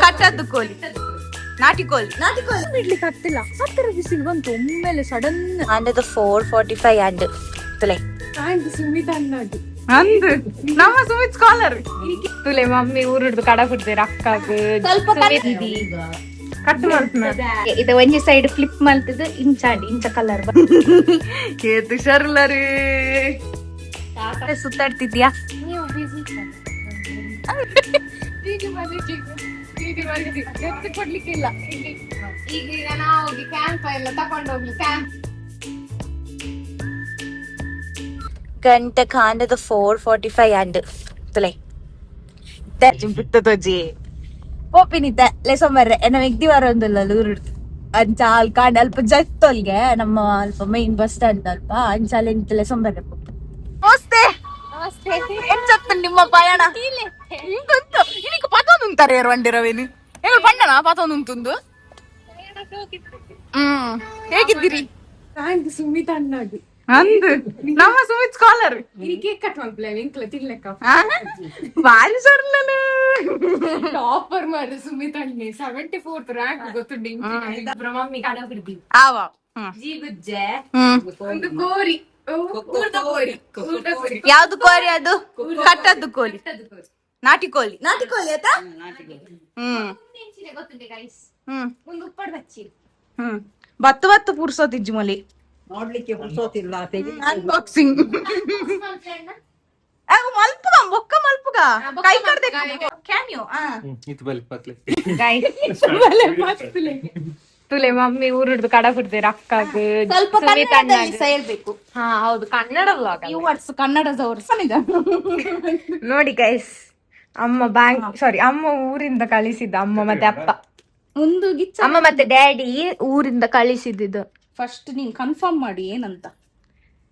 ಕಟ್ಟದ್ದು ಕೋಳಿ, ನಾಟಿ ಕೋಳಿ, ನಾಟಿ ಕೋಳಿ. ಬಿಡ್ಲಿಕ್ಕೆ ಆಗ್ತಿಲ್ಲ, ಆ ತರ ಬಿಸಿಲು ಬಂತು ಒಮ್ಮೆಲೆ ಸಡನ್. ಅಂಡ್ 4:45 ಅಂಡ್ ತುಲೆ. ಅಂದು ನಮ್ಮ ಸುಮಿತ್ ಸ್ಕಾಲರ್. ತುಲೆ, ಮಮ್ಮಿ ಊರುಡ್ದು ಕಡ ಬಿಡ್ತೇವೆ ಅಕ್ಕಾಗ. ಸ್ವಲ್ಪ ಕಟ್ ಮಾಡ್ತಾನೆ. ಇದು ಒಂಜಿ ಸೈಡ್ ಫ್ಲಿಪ್ ಮಲ್ತದ್ದು ಇಂಚಾಂಡ್ ಇಂಚ ಕಲರ್. ಕೇತು ಶರ್ಲರಿ. ಸುತ್ತಾಡ್ತಿದ್ಯಾ? ನೀವು ಬಿಸಿ ಎತ್ತು ಕೊಡ್ಲಿಕ್ಕಿಲ್ಲ. ಈಗ ನಾವು ಹೋಗಿ ಕ್ಯಾಂಪ್ ಎಲ್ಲ ತಕೊಂಡು ಹೋಗ್ಲಿ ಕ್ಯಾಂಪ್. ಗಂಟೆ ಕಾಂಡದ 4:45 ಅಂಡ್ ತುಲೆ. ಬಿತ್ತದೋಜಿ ಪೋಪಿನಿತ್ತೆ ಲೆಸೊಮರ್ರೆ ಎನ್ನ ಮೆಗ್ದಿ ವಾರ ಒಂದಲ್ಲ ಊರುಡ್ದು ಅಂಚ ಅಲ್ ಕಾಂಡ ಅಲ್ಪ ಜತ್ತೊಲ್ಗೆ ನಮ್ಮ ಅಲ್ಪ ಮೈನ್ ಬಸ್ ಸ್ಟ್ಯಾಂಡ್ ಅಲ್ಪ ಅಂಚ ಅಲ್ಲಿ ಲೆಸೊಂಬರ್ರೆ. ನಮಸ್ತೆ, ಎಂಚತ್ತು ನಿಮ್ಮ ಪಯಣ? ಇಂಕೊಂತು ಇನಿಕ್ ಪತೊಂದುಂತಾರೆ ವಂಡಿರವೇನು ಎಂಗಳು ಪಂಡನ ಪತೊಂದುಂತುಂದು. ಹೇಗಿದ್ದೀರಿ? ಸುಮಿತ್ ಅಣ್ಣಾಗಿ. ಅಂದು ನಮ್ಮ ಸುಮಿತ್ ಸ್ಕಾಲರ್. ಈ ಕೇಕ್ ಕಟ್ ಮಾಡ್ಪ್ಲೆ ಇಂಕ್ಲ ತಿನ್ಲೆಕ್ಕ. ಬಾರಿ ಸರ್ಲನು. ಟಾಪರ್ ಮಾಡು ಸುಮಿತ್ ಅಣ್ಣೆ, 74th rank ಗೊತ್ತುಂಡು. ಇಬ್ರ ಮಮ್ಮಿ ಕಡ ಬಿಡ್ದಿ. ಆವ. ಜೀಗುಜ್ಜೆ ಒಂದು ಕೋರಿ, ಊರ್ದ ಕೋರಿ, ಊರ್ದ ಕೋರಿ. ಯಾವ್ದು ಕೋರಿ ಅದು? ಕಟ್ಟದ್ದು ಕೋಳಿ, ನಾಟಿ ಕೋಳಿ, ನಾಟಿ ಕೋಳಿ ಆತಾ. ಗೊತ್ತುಂಟೆ ಗೈಸ್. ಒಂದು ಉಪ್ಪಡ್ ಬಚ್ಚಿ. ಬತ್ತು ಬತ್ತು ಪುರ್ಸೋತಿಜ್ಜಿ ಮೊಲಿ. ನೋಡ್ಲಿಕ್ಕೆ ಪುರ್ಸೊತ್ತಿಲ್ಲ. ಅನ್ಬಾಕ್ಸಿಂಗ್ ಮಲ್ಪುಗ ಬೊಕ್ಕ ಮಲ್ಪುಗ ಕೈ ಕಡ್ದೆ ಕ್ಯಾಮಿಯೋ. ಇದು ಬಲಿ ಪತ್ಲೆ. ತುಲೆ, ಮಮ್ಮಿ ಊರುಡ್ದು ಕಡ ಬಿಡ್ತೇವೆ ಅಕ್ಕಾಗ. ಸ್ವಲ್ಪ ಸುಮಿತ್ ಕನ್ನಡದಲ್ಲಿ ಅಣ್ಣಾಗ್. ಸಹ ಹೇಳ್ಬೇಕು. ಹಾ ಹೌದು, ಕನ್ನಡ ವ್ಲಾಗ್. ಈ ವರ್ಡ್ಸ್ ಕನ್ನಡದವರು. ನೋಡಿ ಗೈಸ್, ಅಮ್ಮ ಬ್ಯಾಂಕ್, ಸಾರಿ, ಅಮ್ಮ ಊರಿಂದ ಕಳಿಸಿದ್ದ, ಅಮ್ಮ ಮತ್ತೆ ಅಪ್ಪ. ಒಂದು ಗಿಚ್ಚ. ಅಮ್ಮ ಮತ್ತೆ ಡ್ಯಾಡಿ ಊರಿಂದ ಕಳಿಸಿದ್ದು. ಫಸ್ಟ್ ನೀನ್ ಕನ್ಫರ್ಮ್ ಮಾಡಿ ಏನಂತ.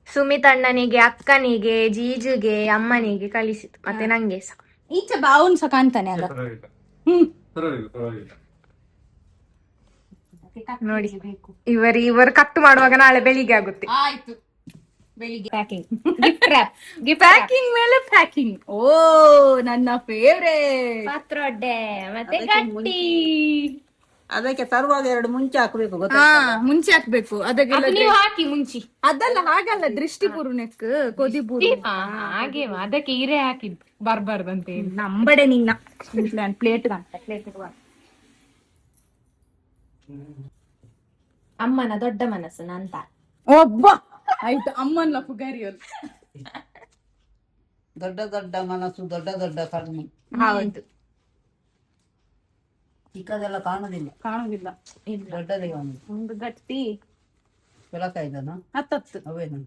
ಸುಮಿತ್ ಅಣ್ಣನಿಗೆ, ಅಕ್ಕನಿಗೆ, ಜೀಜುಗೆ, ಅಮ್ಮನಿಗೆ ಕಳಿಸಿದ್ದು, ಮತ್ತೆ ನಂಗೆ ಸಹ. ಈಚೆ ಬಾವನ್ ಸಹ ಕಾಣ್ತಾನೆ ಅಲ್ಲ. ಪರವಾಗಿಲ್ಲ, ಪರವಾಗಿಲ್ಲ, ಪರವಾಗಿಲ್ಲ. ನೋಡಿ, ಇವರು ಇವರು ಕಟ್ ಮಾಡುವಾಗ ನಾಳೆ ಬೆಳಿಗ್ಗೆ ಆಗುತ್ತೆ. ಆಯ್ತು, ಬೆಳಿಗ್ಗೆ. Packing, gift rap, gift. Packing ಮೇಲೆ ಪ್ಯಾಕಿಂಗ್. ಓ, ನನ್ನ ಫೇವ್ರೇಟ್. ಪಾತ್ರೊಡ್ಡೆ ಮತ್ತೆ ಗಟ್ಟಿ. ಅದಕ್ಕೆ ತರುವಾಗ ಎರಡು ಮುಂಚೆ ಹಾಕ್ಬೇಕು ಗೊತ್ತಾ? ಹಾ, ಮುಂಚೆ ಹಾಕ್ಬೇಕು ಅದಕ್ಕೆಲ್ಲ. ನೀವು ಹಾಕಿ ಮುಂಚಿ. ಅದಲ್ಲ, ಹಾಗಲ್ಲ, ದೃಷ್ಟಿ ಪೂರ್ಣಕ್ ಕೊದಿ ಪೂರ್ಣ. ಹಾಗೆ ಅದಕ್ಕೆ ಹೀರೆ ಹಾಕಿದ್ದು ಬರ್ಬಾರ್ದಂತ ಹೇಳಿ. ನಂಬಡೆ ನಿನ್ನ ಪ್ಲೇಟ್. ಪ್ಲೇಟ್. ಅಮ್ಮನ ದೊಡ್ಡ ಮನಸ್ಸು ನಂತ. ಒಬ್ಬ ಆಯ್ತು, ಅಮ್ಮನ ಪುಗಾರಿಯಲ್ಲ. ದೊಡ್ಡ ದೊಡ್ಡ ಮನಸ್ಸು, ದೊಡ್ಡ ದೊಡ್ಡ ಕಣ್ಣು. ಹೌದು. ಚಿಕ್ಕದೆಲ್ಲ ಕಾಣುದಿಲ್ಲ. ಕಾಣುದಿಲ್ಲ. ದೊಡ್ಡದೇ ಒಂದು. ಒಂದು ಗಟ್ಟಿ. ಬೆಳಕಾಯ್ದನ. ಹತ್ತತ್ತು. ಅವೇನು?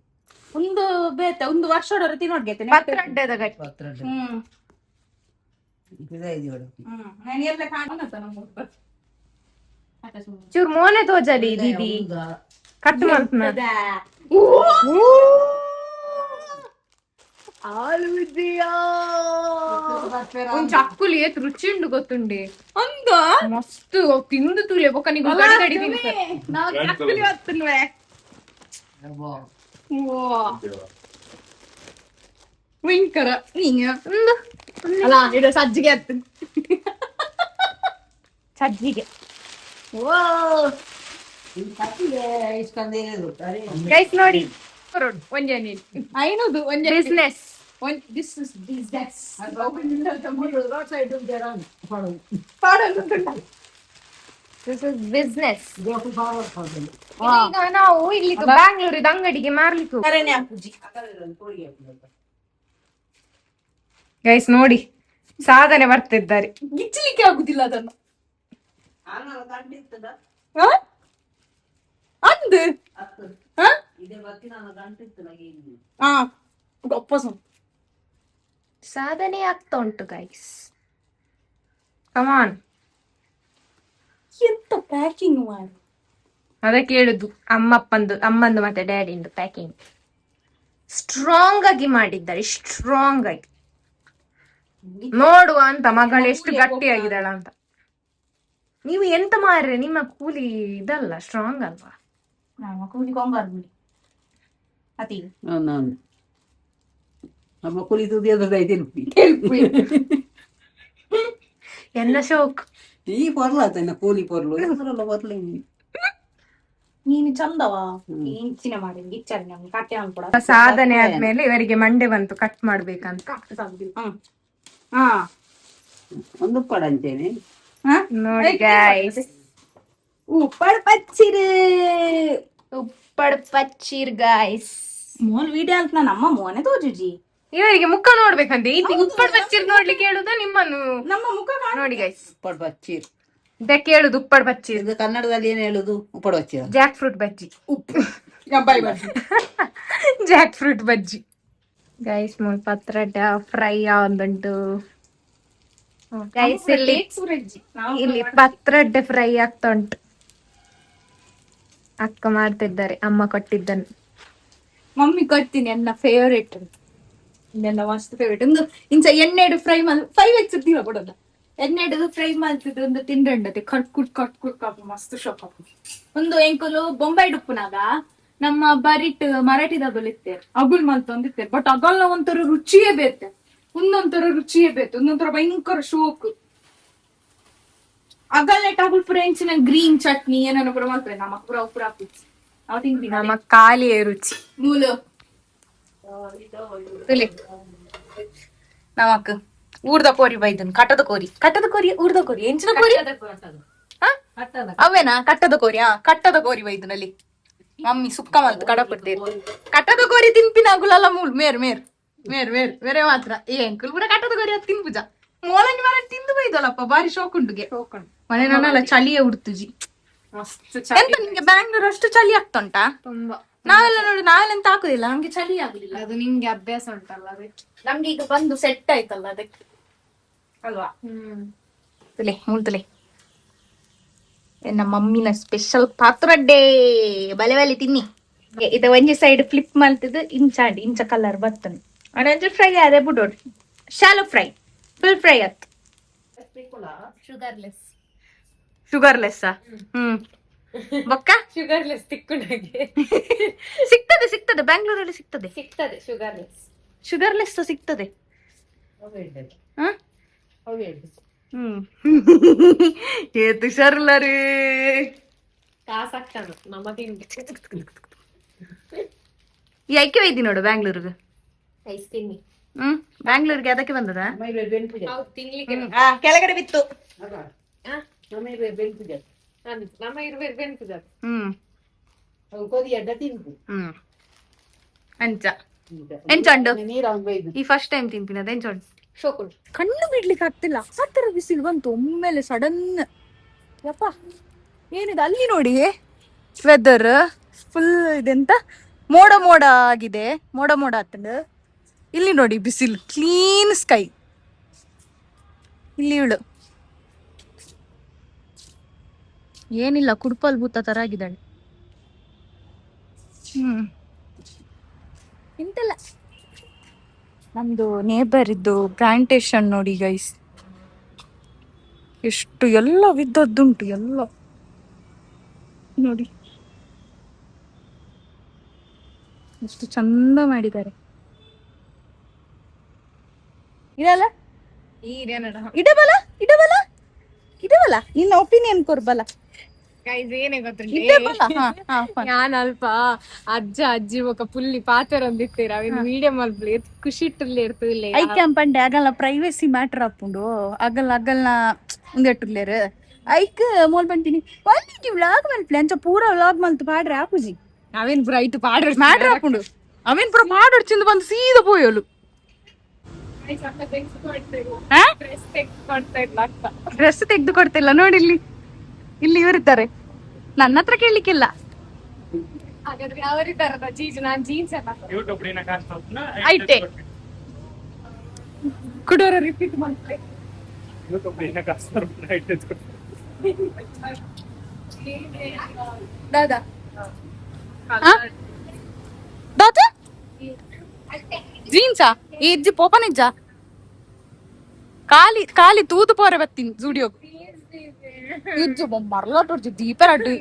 ಒಂದು ಬೇತೆ ಒಂದು ವರ್ಷ ತಿನ್ನೋಡ್ಗೆ. ಪತ್ರೊಡ್ಡೆದ ಗಟ್ಟಿ. ಪತ್ರ. ಹ್ಮ್. ಇದೆ ಇವಳು. ಹ್ಮ್, ನಾನು ಎಲ್ಲ ಕಾಣುತ್ತ ನಮ್ಮ. ಚೂರ್ ಮೋನೆ ತೋಜಲಿ ದೀದಿ, ಕಟ್ ಮಾಡ್ತಾನ. ಒಂದ್ ಚಕ್ಕುಲಿ ಏತ್ ರುಚಿ ಉಂಡು ಗೊತ್ತುಂಡೆ? ಒಂದು. ಮಸ್ತ್ ತಿಂದು ತೂಲೆ ಬೊಕ್ಕ ನಿಂಗೆ ಗಡಿ ಗಡಿ ತಿಂತಾರೆ. ನಾವು ಚಕ್ಕುಲಿ ಹೊತ್ತುನ್ವೆ. ವಿಂಕರ ನೀ ಅಲ್ಲ, ಇದು ಸಜ್ಜಿಗೆ ಹತ್ತು. ಸಜ್ಜಿಗೆ. ಓ. ಗೈಸ್ ನೋಡಿ, ಒಂಜೆ ನೀನು. ಐನೂದು ಒಂಜೆ. ಬಿಸ್ನೆಸ್. ಒಂದ್ this is business. Road side. This is business. ಈಗ ನಾವು ಇಲ್ಲಿ ಬ್ಯಾಂಗ್ಳೂರಿದ ಅಂಗಡಿಗೆ ಮಾರ್ಲಿಕ್ಕೆ. ಕರೆನೆ ಹಾಕುಜಿ. ಗೈಸ್ ನೋಡಿ, ಸಾಧನೆ ಬರ್ತಿದ್ದಾರೆ. ಗಿಚ್ಚಲಿಕ್ಕೆ ಆಗುದಿಲ್ಲ ಅದನ್ನು. ಹ? ಅಂದು ಹ? ಆ ಗಪ್ಪ. ಸಾಧನೆ ಆಗ್ತಾ ಉಂಟು ಗೈಸ್, ಕಮಾನ್. ಎಂತ ಪ್ಯಾಕಿಂಗ್ ಮಾಡಿ. ಅದಕ್ಕೆ ಹೇಳುದು, ಅಮ್ಮಪ್ಪಂದು, ಅಮ್ಮಂದು ಮತ್ತೆ ಡ್ಯಾಡಿಂದು ಪ್ಯಾಕಿಂಗ್ ಸ್ಟ್ರಾಂಗ್ ಆಗಿ ಮಾಡಿದ್ದಾರೆ, ಸ್ಟ್ರಾಂಗ್ ಆಗಿ. ನೋಡುವ ಅಂತ ಮಗಳು ಎಷ್ಟು ಗಟ್ಟಿಯಾಗಿದ್ದಾಳ ಅಂತ. ನೀವು ಎಂತ ಮಾರ್ರೆ, ನಿಮ್ಮ ಕೂಲಿ ಇದಲ್ಲ, ಸ್ಟ್ರಾಂಗ್ ಅಲ್ವಾ? ನಮ್ಮ ಕೂಲಿ ಕೊಂಗಾರ್ ಬಿಡಿ ಅತಿ. ನಾನು ನಮ್ಮ ಕುಲಿ ತುದಿ. ಎನ್ನ ಶೋಕ್. ಈ ಪೊರ್ಲ ಆತನ ಕೂಲಿ ಪೊರ್ಲು ಪೊರ್ಲು. ನೀನು ಚಂದವಾ ಇಂಚಿನ ಮಾಡಿ ಇಚ್ಚಾರಿ ನಮ್ಗೆ ಕಟ್ಟೆ ಅನ್ಕೊಡ. ಸಾಧನೆ ಆದ್ಮೇಲೆ ಇವರಿಗೆ ಮಂಡೆ ಬಂತು ಕಟ್ ಮಾಡ್ಬೇಕಂತ. ಹಾ. ಒಂದು ಉಪ್ಪಡ ಅಂತೇನೆ. ನೋಡಿ ಗೈಸ್. ಉಪ್ಪಡ್ ಪಚ್ಚಿರು. ಉಪ್ಪಡ್ ಪಚ್ಚೀರ್ ಗೈಸ್. ಮೋನ್ ವಿಡಿಯೋ ಅಂತ ನಮ್ಮ ಮೋನೆ ತೋಜುಜಿ. ಇವರಿಗೆ ಮುಖ ನೋಡ್ಬೇಕಂತ ಈ ಉಪ್ಪಡ್ ಪಚ್ಚೀರ್ ನೋಡ್ಲಿಕ್ಕೆ ಹೇಳುದ ನಿಮ್ಮನ್ನು. ನಮ್ಮ ಮುಖ. ನೋಡಿ ಗೈಸ್. ಉಪ್ಪಡ್ ಬಚ್ಚೀರ್. ಇದಕ್ಕೆ ಹೇಳುದು ಉಪ್ಪಡ್ ಪಚ್ಚೀರ್. ಇದು ಕನ್ನಡದಲ್ಲಿ ಏನು ಹೇಳುದು ಉಪ್ಪಡ್ ಬಚ್ಚೀರ? Jack fruit bajji. Bye bye. Jack fruit bajji guys. ಮೂಲ್ ಪತ್ರಡ್ಡ fry ಒಂದುಂಟು guys. ಇಲ್ಲಿ ಇಲ್ಲಿ ಪತ್ರಡ್ಡೆ ಫ್ರೈ ಆಗ್ತಾ ಉಂಟು. ಅಕ್ಕ ಮಾಡ್ತಿದ್ದಾರೆ, ಅಮ್ಮ ಕೊಟ್ಟಿದ್ದನ್ನು. ಮಮ್ಮಿ ಕೊಡ್ತೀನಿ. ನನ್ನ ಫೇವರೇಟ್, ನನ್ನ ಮಸ್ತ್ ಫೇವರೇಟ್. ಒಂದು ಇಂಚ ಎಣ್ಣೆಡು ಫ್ರೈ ಮಾಲ್ 5 X ತಿನ್ನ ಕೊಡೋದ. ಎಣ್ಣೆಡು ಫ್ರೈ ಮಾಡ್ತಿದ್ದು ಒಂದು ತಿಂಡ್ರಂಡತೆ cut cut cut cut cut ಮಸ್ತ್ ಶಾಪ್. ಒಂದು ಎಂಕುಲು ಬೊಂಬೈ ಡುಪ್ಪುನಾಗ ನಮ್ಮ ಬರಿಟ್ ಮರಾಠಿ ದಬಲ್ ಇತ್ತೇರ್ ಅಗುಲ್ ಮಲ್ತೊಂದಿತ್ತೇರ್. ಬಟ್ ಅಗಲ್ನ ಒಂಥರ ರುಚಿಯೇ ಬೇತೆ, ಒಂದೊಂಥರ ರುಚಿಯೇ ಬೇತೆ, ಒಂದೊಂಥರ ಭಯಂಕರ ಶೋಕ್. ಅಗಲ್ನೆಟ್ ಅಗುಲ್ ಪೂರ ಎಂಚಿನ ಗ್ರೀನ್ ಚಟ್ನಿ ಏನೇನೋ ಪೂರ ಮಲ್ಪೆ. ನಮ್ಮ ಪೂರ ಪೂರ ಹಾಕುದು ನಾವು ತಿಂದ್ವಿ. ನಮ್ಮ ಖಾಲಿಯೇ ರುಚಿ. ಮೂಲು ತುಲೆ ನಮಕ್ ಊರ್ದ ಕೋರಿ ಬೈದನ್. ಕಟ್ಟದ ಕೋರಿ, ಕಟ್ಟದ ಕೋರಿ, ಊರ್ದ ಕೋರಿ, ಎಂಚಿನ ಕೋರಿ? ಹಾ? ಅವೇನಾ ಕಟ್ಟದ ಕೋರಿ? ಹಾ, ಕಟ್ಟದ ಕೋರಿ ಬೈದನಲ್ಲಿ ಮಮ್ಮಿ ಸುಕ್ಕ ಮಲ್ತು ಕಡಪಡ್ತೇವೆ. ಕಟ್ಟದ ಕೋರಿ ತಿನ್ಪಿನ ಅಗುಲಲ್ಲ ಮೂಲ್ ಮೇರ್ ಮೇರ್ ಮೇರ್ ಮೇರ್ ಬೇರೆ ಮಾತ್ರ. ಏ ಅಂಕಲ್ ಪೂರ ಕಟ್ಟದ ಕೋರಿ ಅದು ತಿನ್ಪುಜ. ಮೋಲಂಜಿ ಮರ ತಿಂದು ಬೈದಲ್ಲಪ್ಪ. ಬಾರಿ ಶೋಕ್ ಉಂಡುಗೆ ಮನೆ. ನಾನಲ್ಲ ಚಳಿಯೇ ಉಡ್ತುಜಿ. ಮಸ್ತ್. ಎಂತ ನಿಮ್ಗೆ ಬ್ಯಾಂಗ್ಳೂರ್ ಅಷ್ಟು ಚಳಿ ಆಗ್ತಾ ಉಂಟಾ? ತುಂಬಾ. ನಾವೆಲ್ಲ ನೋಡಿ, ನಾವೆಲ್ಲ ಎಂತ ಹಾಕುದಿಲ್ಲ, ನಮ್ಗೆ ಚಳಿ ಆಗುದಿಲ್ಲ. ಅದು ನಿಮ್ಗೆ ಅಭ್ಯಾಸ ಉಂಟಲ್ಲ ಅದಕ್ಕೆ. ನಮ್ಗೆ ಈಗ ಬಂದು ಸೆಟ್ ಆಯ್ತಲ್ಲ ಅದಕ್ಕೆ. ಅಲ್ವಾ? ಹ್ಮ್. ತುಲೆ ಮೂಲ್ ತುಲೆ. ನಮ್ಮ ಮಮ್ಮಿನ ಸ್ಪೆಷಲ್ ಪಾತ್ರಡ್ಡೆ. ಬಲೆ ಬಲೆ ತಿನ್ನಿ. ಇದು ಒಂಜಿ ಸೈಡ್ ಫ್ಲಿಪ್ ಮಲ್ತದ್ದು ಇಂಚಾಂಡ್ ಇಂಚ ಕಲರ್ ಬರ್ತದೆ. ಅಣಂಚು ಫ್ರೈ ಆದೆ ಬಿಡೋಡು. Shallow fry, full fry ಆತ್. Sugarless. Sugar less. ಹ್ಮ್, ಬೊಕ್ಕ? ಶುಗರ್ಲೆಸ್ ತಿಕ್ಕುನಾಗೆ. ಸಿಗ್ತದೆ, ಸಿಗ್ತದೆ, ಬ್ಯಾಂಗ್ಳೂರಲ್ಲಿ ಸಿಗ್ತದೆ. ಸಿಗ್ತದೆ sugarless. Sugar less ಸಿಗ್ತದೆ. ಹ? ಹ್ಮ್, ಏ ತುಷಾರ್ಲ ರೀ. ಕಾಸಾಗ್ತಾನ ನಮ್ಮ ತಿಂಡಿ. ಈ ಐಕೆ ಒಯ್ದಿ ನೋಡು ಬ್ಯಾಂಗ್ಳೂರ್ಗೆ. ಐಸ್ ತಿನ್ನಿ. ಹ್ಮ್, ಬ್ಯಾಂಗ್ಳೂರ್ಗೆ ಅದಕ್ಕೆ ಬಂದದ. ಹೌದು, ತಿನ್ಲಿಕ್ಕೆ. ಕೆಳಗಡೆ ಬಿತ್ತು. ನಮ್ಮ ಇರ್ಬೇಕು ಬೆನ್ಪುಜ. ಹ್ಮ್. ಕೋದಿ ಅಡ್ಡ ತಿನ್ಪು. ಹ್ಮ್, ಅಂಚ ಎಂಚ ಉಂಡು? ನೀರು ಬೈದು. ಈ ಫಸ್ಟ್ ಟೈಮ್ ತಿನ್ಪಿನ ಅದು ಎಂಚ ಉಂಟು? ಶೋಕುಂಟು. ಕಣ್ಣು ಬಿಡ್ಲಿಕ್ಕೆ ಆಗ್ತಿಲ್ಲ, ಆ ತರ ಬಿಸಿಲು ಬಂತು ಒಮ್ಮೆಲೆ ಸಡನ್. ಯಪ್ಪ, ಏನಿದೆ ಅಲ್ಲಿ ನೋಡಿ. ವೆದರ್ ಫುಲ್ ಇದೆಂತ ಮೋಡ ಮೋಡ ಆಗಿದೆ. ಮೋಡ ಮೋಡ ಆತಂಡು. ಇಲ್ಲಿ ನೋಡಿ ಬಿಸಿಲು, ಕ್ಲೀನ್ ಸ್ಕೈ. ಇಲ್ಲಿ ಇವಳು ಏನಿಲ್ಲ, ಕುಡ್ಪಲ್ ಭೂತ ತರ ಆಗಿದ್ದಾಳೆ. ಹ್ಮ್, ಎಂತಲ್ಲ, ನಮ್ದು ನೇಬರ್ ಇದ್ದು ಪ್ಲಾಂಟೇಶನ್ ನೋಡಿ ಗೈಸ್. ಎಷ್ಟು ಎಲ್ಲ ವಿದ್ದದ್ದುಂಟು ಎಲ್ಲ ನೋಡಿ. ಎಷ್ಟು ಚಂದ ಮಾಡಿದ್ದಾರೆ. ಇದಲ್ಲ, ಇಡಬಲ ಇಡಬಲ ಇಡಬಲ. ನಿನ್ನ ಒಪಿನಿಯನ್ ಕೊರ್ಬಲ. ಗೈಸ್, ಏನೇ ಗೊತ್ತುಂಟು? ಇಡಬಲ, ಹಾ ಹಾ fine. ಯಾನ್ ಅಲ್ಪ ಅಜ್ಜ ಅಜ್ಜಿ ಬೊಕ ಪುಲ್ಲಿ ಪಾತೆರೊಂದಿತ್ತೆರ್ ಅವೆನ್ ಮೀಡಿಯಂ ಮಲ್ಪುಲೆ ಖುಷಿ ಇಟ್ಟುಲ್ಲೆ ಇರ್ತದಿಲ್ಲ. ಐಕೆ ಪಂಡೆ ಆಗಲ್ಲ, ಪ್ರೈವೇಸಿ ಮ್ಯಾಟರ್ ಆಪುಂಡು. ಅಗಲ್ ಅಗಲ್ನ ಉಂದೆಟ್ಟುಲ್ಲೇರು ಐಕ್ ಮೋಲ್ ಬಂತೀನಿ. ಒಲ್ಲಿಗೆ ವ್ಲಾಗ್ ಮಲ್ಪ್ಲೆ. ಅಂಚ ಪೂರ ವ್ಲಾಗ್ ಮಲ್ತು ಪಾಡ್ರೆ ಆಪುಜಿ. ಅವೇನ್ ಬ್ರೈಟ್ ಪಾಡ್ರೆ. ಮ್ಯಾಟರ್ ಆಪುಂಡು. ಅವೇನ್ ಪೂರ ಪಾಡೊಡ್ಚಿಂದ ಬಂದು ಸೀದಾ ಪೋಯೋಲು. ಡ್ರೆಸ್ ತೆಗೆದುಕೊಡ್ತಾ ಇಲ್ಲ ಅಕ್ಕ. ಡ್ರೆಸ್ ತೆಗೆದು ಕೊಡ್ತಿಲ್ಲ. ನೋಡಿ ಇಲ್ಲಿ, ಇಲ್ಲಿ ಇವರಿದ್ದಾರೆ. ನನ್ನ ಹತ್ರ ಕೇಳಲಿಕ್ಕಿಲ್ಲ. ಹಾಗಾದ್ರೆ ಅವರಿದ್ದಾರಲ್ಲ ಜೀಜು, ನಾನ್ ಜೀನ್ಸ್ ಎಲ್ಲ ಐಟೆ. ಕುಡೋರ ರಿಪೀಟ್ ಮಾಡ್ತಾರೆ. ದಾದಾ, ದಾದಾ, ಜೀನ್ಸಾ? ಈ ಇಜ್ಜಿ ಪೋಪನಿಜ್ಜ ಖಾಲಿ ಖಾಲಿ ತೂದು ಪೋರೆ ಬತ್ತೀನಿ ಜುಡಿಯೋಗು. ಇಜ್ಜು ಮರ್ಲಾಟೊರ್ಜಿ ದೀಪ ಅಡ್ಡು.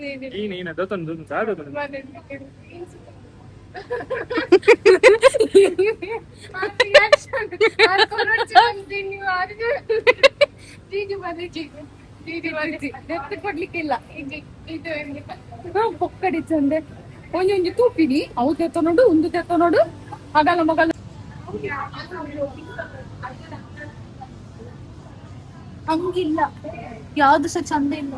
ದೆತ್ತು ಕೊಡ್ಲಿಕ್ಕಿಲ್ಲ. ಪೊಕ್ಕಡಿ ಚಂದೆ ಒಂಜಿ ಒಂಜಿ ತೂಪಿನಿ ಅವು ತೆತ್ತ ನೋಡು, ಒಂದು ತೆತ್ತ ನೋಡು, ಅಗಲ ಮಗಲ ಹಂಗಿಲ್ಲ, ಯಾವ್ದು ಸಹ ಚಂದ ಇಲ್ಲ.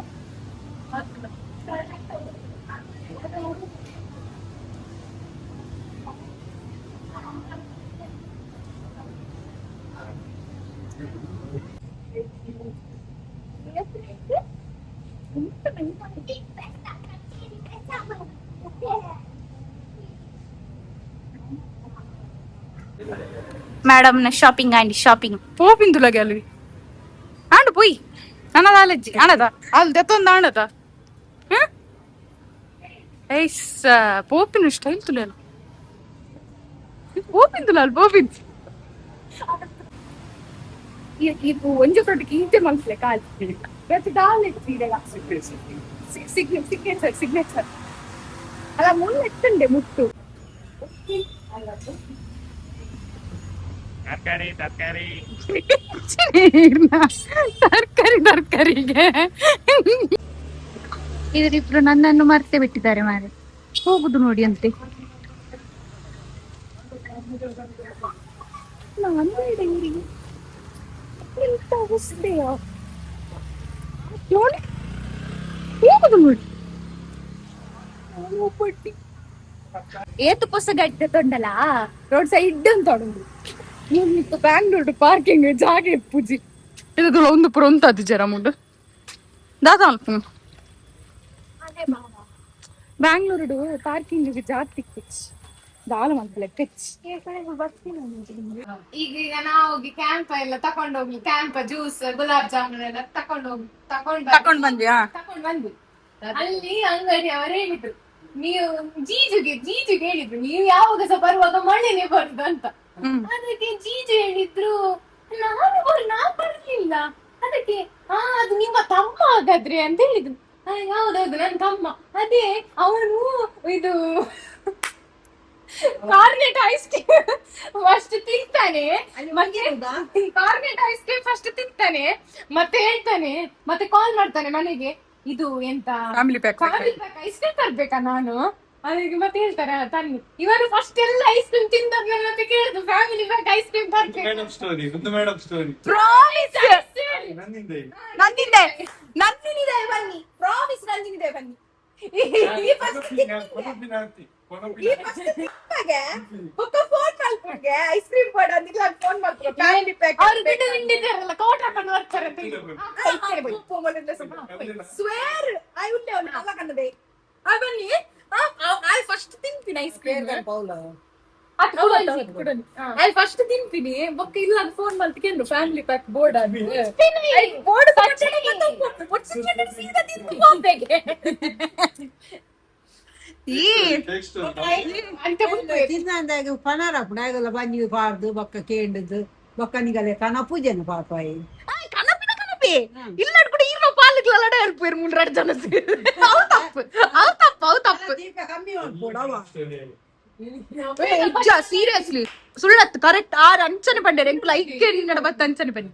ಮೇಡಮ್ ನ shopping and shopping ಪೋಪಿಂದುಲ gallery and ಪೋಯ್ ನನ್ನದ ಅಲಜ್ಜಿ ಅಣದ ಅಲ್ಲಿ ದೆತ್ತೊಂದು ಅಣದ ಐಸ್ ಪೋಪಿನ ಸ್ಟೈಲ್ ತುಲಲ್ಲ ಪೋಪಿಂದುಲ ಅಲ್ಲಿ ಪೋಪಿನ್ ಈ ಒಂಜಿ ಫ್ರೊಟ್ಟಿಗೆ ಈತೆ ಮನ್ಸ್ಲೆ ಕಾಲ್ ಬೇತೆ ದಾಲ್ ಇಟ್ಟಿರಲ್ಲ. ಸಿಗ್ನೇಚರ್ ಸಿಗ್ನೇಚರ್ ಅಲ್ಲ, ಮುಳ್ಳು ಎತ್ತಂಡೆ ಮುಟ್ಟು. ತರಕಾರಿ ತರಕಾರಿ. ತರಕಾರಿ ತರಕಾರಿಗೆ. ಇವರಿಬ್ರು ನನ್ನನ್ನು ಮರ್ತೆ ಬಿಟ್ಟಿದ್ದಾರೆ ಮಾರೆ. ಹೋಗುದು ನೋಡಿ ಅಂತೆ. ನಾನು ಬೇಡ ಇವರಿಗೆ. ಎಂತ ಅವಸ್ಥೆಯ ನೋಡಿ, ಹೋಗುದು ನೋಡಿ ಒಬ್ಬಟ್ಟಿ. ಏತು ಪೊಸಗಡ್ಡೆ ತೊಂಡಲ. ರೋಡ್ ಸೈಡ್ ಅಂತ ಉಂಡು. ನೀವು ಬ್ಯಾಂಗ್ಳೂರ್ ಪಾರ್ಕಿಂಗ್ ಜಾಗ ಇಪ್ಪುಜಿ. ಇದು ಒಂದು ಪುರ ಉಂತದ್ದು ಜರ ಮುಂಡು ದಾದ ಅಲ್ಪ. ಬ್ಯಾಂಗ್ಳೂರು ಪಾರ್ಕಿಂಗ್ ಜಾಗ ತಿಕ್ಕುಚ್ ದಾಲ ಮಲ್ಪಲೆ ಪೆಚ್. ಈಗ ಈಗ ನಾವು ಹೋಗಿ ಕ್ಯಾಂಪ್ ಎಲ್ಲ ತಕೊಂಡ್ ಹೋಗ್ಲಿ, ಕ್ಯಾಂಪ್ ಜ್ಯೂಸ್, ಗುಲಾಬ್ ಜಾಮೂನ್ ಎಲ್ಲ ತಕೊಂಡ್ ಹೋಗಿ ತಕೊಂಡ್ ತಕೊಂಡ್ ಬಂದ್ಯಾ? ತಕೊಂಡ್ ಬಂದ್ವಿ. ಅಲ್ಲಿ ಅಂಗಡಿ ಅವರು ಹೇಳಿದ್ರು, ನೀವು ಜೀಜುಗೆ ಜೀಜುಗೆ ಹೇಳಿದ್ರು, ನೀವು ಯಾವಾಗ ಸಹ ಬರುವಾಗ ಮಳೆನೇ ಬರುದು ಅಂತ. ಅದಕ್ಕೆ ಜೀಜು ಹೇಳಿದ್ರು, ನಾನು ಬರ್ಲಿಲ್ಲ. ಅದಕ್ಕೆ ಹಾ, ಅದು ನಿಮ್ಮ ತಮ್ಮ ಹಾಗಾದ್ರೆ ಅಂತ ಹೇಳಿದ್ರು. ಹೌದೌದು, ನನ್ನ ತಮ್ಮ. ಅದೇ ಅವನು ಇದು ಕಾರ್ನೆಟ್ ice cream first ತಿಂತಾನೆ, ಮತ್ತೆ ಕಾರ್ನೆಟ್ ice cream first ತಿಂತಾನೆ, ಮತ್ತೆ ಹೇಳ್ತಾನೆ, ಮತ್ತೆ ಕಾಲ್ ಮಾಡ್ತಾನೆ ಮನೆಗೆ, ಇದು ಎಂತ family pack. Family pack ice cream ತರ್ಬೇಕಾ ನಾನು? ಅದಕ್ಕೆ ಮತ್ತೆ ಹೇಳ್ತಾರೆ, "ಹಾ, ತನ್ನಿ." ಇವರು ಫಸ್ಟ್ ಎಲ್ಲ ಐಸ್ ಕ್ರೀಮ್ ತಿಂದಾದ್ಮೇಲೆ ಮತ್ತೆ ಕೇಳುದು, family pack ice cream ತರ್ಬೇಕು. ಮೇಡಮ್ ಸ್ಟೋರಿ ಒಂದು, madam story. Promise. ನನ್ನಿಂದ ಈಗ. ನಂದಿದೆ, ನಂದಿನಿದೆ, ಬನ್ನಿ. ಪ್ರಾಮಿಸ್, ನಂದಿನಿದೆ, ಬನ್ನಿ. ಈ first ಈ ಫಸ್ಟ್ ತಿಪ್ಪಗೆ ಬೊಕ್ಕ ಫೋನ್ ಮಲ್ಪುಗೆ ಐಸ್ ಕ್ರೀಮ್ ಕೊಡ ಅಂದಿಲ್ಲ, ಫೋನ್ ಮಾಡ್ತಾರೆ ಫ್ಯಾಮಿಲಿ ಪ್ಯಾಕ್. ಅವ್ರು ಬಿಟ್ಟು ತಿಂಡಿದ್ದಾರಲ್ಲ, ಕೋಟ್ ಹಾಕೊಂಡು ಬರ್ತಾರೆ ಅಂತ ಹೇಳಿ. ಸ್ವೇರ್ I ಉಂಡೆ ಅವನು ಅಲ್ಲ ಕಣ್ಣದೆ ಆ ಬನ್ನಿ. I first ತಿಂತೀನಿ ice cream. I first ತಿಂತೀನಿ ಬೊಕ್ಕ ಇಲ್ಲ phone ಮಲ್ತಿಕೆಂಡು family pack board board ಸೀದಾ ತಿಂದು ಹೋಗ್ಬೇಕೆ ಈ ತಿನ್ನಂದಾಗ ಪನಾರ ಹಾಪುಂಡು ಬಂಜಿ ಪಾಡ್ದು ಬೊಕ್ಕ ಕೇಂಡದ್ದು ಬೊಕ್ಕ ನಿಗಲೆ ಕನ ಪೂಜೆನ ಪಾಪಾಯಿ. ಕನಪಿನ ಕನಪಿ ಇಲ್ಲ ಕೂಡ ಈರ್ನ ಪಾಲುಗಳಡ ಹೇಳ್ಪೇರು ಮೂರು ಜನ. ಅವು ತಪ್ಪು, ಅವು ತಪ್ಪು, ಅವು ತಪ್ಪು. ದೀಪ ಕಮ್ಮಿ ಮಾಡ್ಬೋಡವ. ನಿಜ, ಸೀರಿಯಸ್ಲಿ ಸುಳ್ಳತ್ತು. ಕರೆಕ್ಟ್ ಆರ್ ಅಂಚನೆ ಪಂಡೆ ಎಂಕುಲ ಐಕ್ಕೆ ನಿನ್ನಡ ಬತ್ತ ಅಂಚನೆ ಬನ್ನಿ.